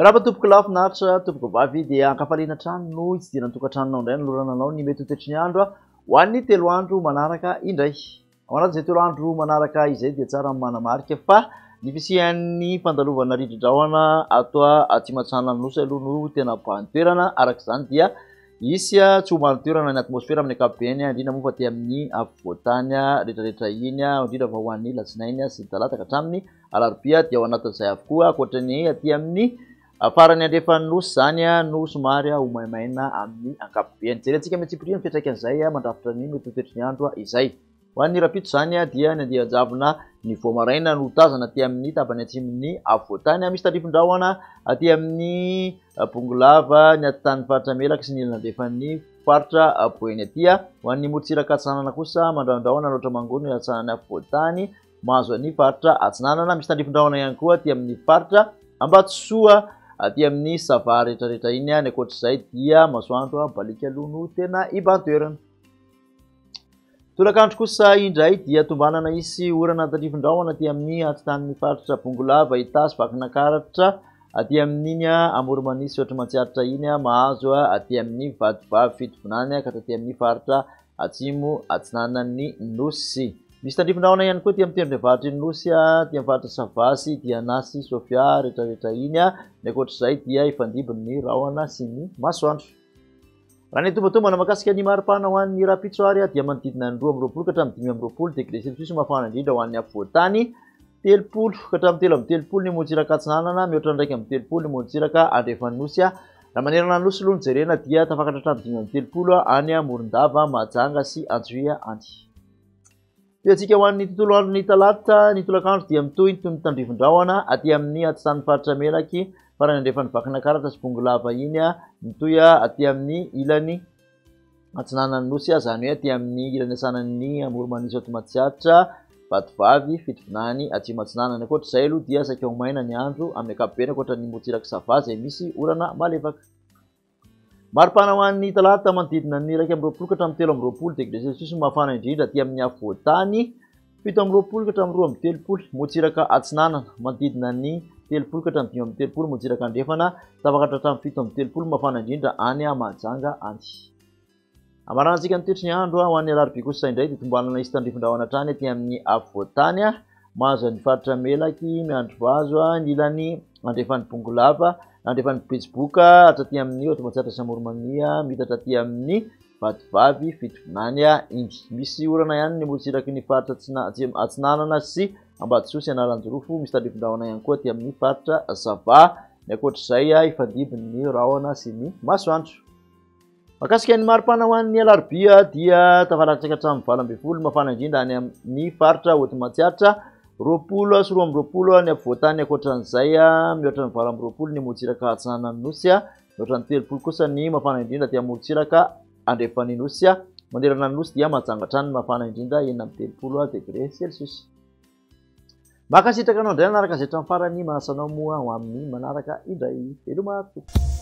Miarahaba tompoko lahy finaritra tompoko vavy dia ankafaliana hatrany no hitsidihana ny tokantranonao indray anolorana anao ny mety ho toetry ny andro ho an'ny telo andro manaraka indray. Ao anatin'izay telo andro manaraka izay dia tsara ny manamarika fa ny fisian'ny fandalovana rivodrahona ato atsimo-atsinanan'ny nosy aloha no tena mibahan-toerana. Araka izany dia hisy tsy ho marin-toerana ny atmosfera amin'ny ankapobeny, indrindra moa fa aty amin'ny afovoan-tany rehetrarehetra iny, indrindra fa ho an'ny alatsinainy sy talata ka hatramin'ny alarobia dia ao anatin'izay avokoa. Ankoatra ny aty amin'ny farany andrefan'ny nosy izany no somary ho maimaina amin'ny ankapobeny. Jerentsika amin'ny antsipiriany ny fiantraikan'izay mandrafitra ny mety ho toetry ny andro izay. Ho an'ny rahampitso izany dia ny andian-javona ny vao maraina no tazana aty amin'ny tapany atsimon'ny afovoan-tany. Misy tandrifin-drahona aty amin'ny Bongolava, ny atitan'ny faritra Melaky sy ny ilany andrefan'ny faritra Boeny aty. Ho an'ny morontsiraka atsinanana kosa, mandrahondrahona Alaotra Mangoro ny atsinanan'ny afovoan-tany, mahazo an'ny faritra Atsinanana. Misy tandrifin-drahona ihany koa aty amin'ny faritra Ambatosoa, aty amin'ny Sava rehetrarehetra iny. Ny ankoatr'izay dia masoandro baliaka aloha no tena iban-toerana. Tolakandro kosa indray dia tombanana hisy orana tandrifin-drahona aty amin'ny atitan'ny faritra Bongolava, Itasy, Vakinankaratra, aty amin'iny Amoron'Mania sy Otrimantsiaritra iny, mahazo aty amin'ny Vatovavy Fitovinany ka hatraty amin'ny faritra Atsimo Atsinanan'ny Nosy. Misy tandrifin-drahona ihany koa aty amin'ny tendrony avaratry ny Nosy, aty amin'ny faritra Sava sy Diana sy Sofia rehetrarehetra iny. Ny ankoatr'izay dia hifandimby ny rahona sy ny masoandro. Raha ny tombatombana mahakasika ny maripana ho an'ny rahampitso ary dia manodidina ny 22 ka hatramin'ny 25 degré celsius mafana indrindra ho an'ny afovoan-tany, 30 ka hatramin'ny 33 ny morontsiraka atsinanana, mihoatra ny 31 ny morontsiraka andrefan'ny nosy. Raha manerana ny nosy aloha no jerena dia tafakatra hatramin'ny 35 any Morondava, Mahajanga sy Antsohihy any. Tohiantsika ho an'ny tontolo andron'ny talata, ny tolakandro dia mitohy toy ny tandrifin-drahona aty amin'ny atitan'ny faritra Melaky, farany andrefan'ny Vakinankaratra sy Bongolava iny, mitohy aty amin'ny ilany atsinanan'ny Nosy, izany hoe aty amin'ny ilany atsinanan'ny Amoron'i Ato Matsiatra, Vatovavy, Fitovinany, Atsimo Atsinanana. Ankoatra izay aloha dia saika ho maina ny andro amin'ny ankapobeny ankoatra ny morontsirak'i Sava izay misy orana malefaka. Maripana ho an'ny talata manodidina ny 21 ka hatramin'ny 23 degré celsius no mafana indrindra aty amin'ny afovoan-tany, 27 ka hatramin'ny 32 morontsiraka atsinanana, manodidina ny 30 ka hatramin'ny 35 morontsiraka andrefana, tafakatra hatramin'ny 37 mafana indrindra any Mahajanga any. Hamaranantsika ny toetry ny andro ho an'ny alarobia kosa indray dia tombanana hisy tandrifin-drahona hatrany aty amin'ny afovoan-tany, mahazo an'ny faritra Melaky, Miandrivazo, ny ilany andrefan'ny Bongolava, andrefan'ny Betsiboka hatraty amin'ny Haute-Matsiatra sy Amoron'i-Mania, miitatra aty amin'ny Vatovavy, Fitovinany iny. Misy orana ihany ny morontsiraky ny faritra Atsinanana sy Ambatosoa sy Analanjirofo, misy tandrifin-drahona ihany koa aty amin'ny faritra Sava. Ny ankoatr'izay, hifandimby ny rahona sy ny masoandro. Mahakasika ny maripana ho an'ny alarobia dia tafalatsaka hatramin'ny 18 mafana indrindra any amin'ny faritra Haute Matsiatra, 20 sy 22 ny afovoan-tany ankoatran'izay mihoatra ny 28 ny morontsiraka atsinanan'ny Nosy, mihoatra ny 30 kosa ny mafana indrindra aty amorontsiraka andrefan'ny Nosy. Manerana ny Nosy dia Mahajanga hatrany ny mafana indrindra 36 degré celsius. Mankasitraka anao indray nanaraka izay hatramin'ny farany, manasa anao moa ho amin'ny manaraka indray. Veloma tompoko.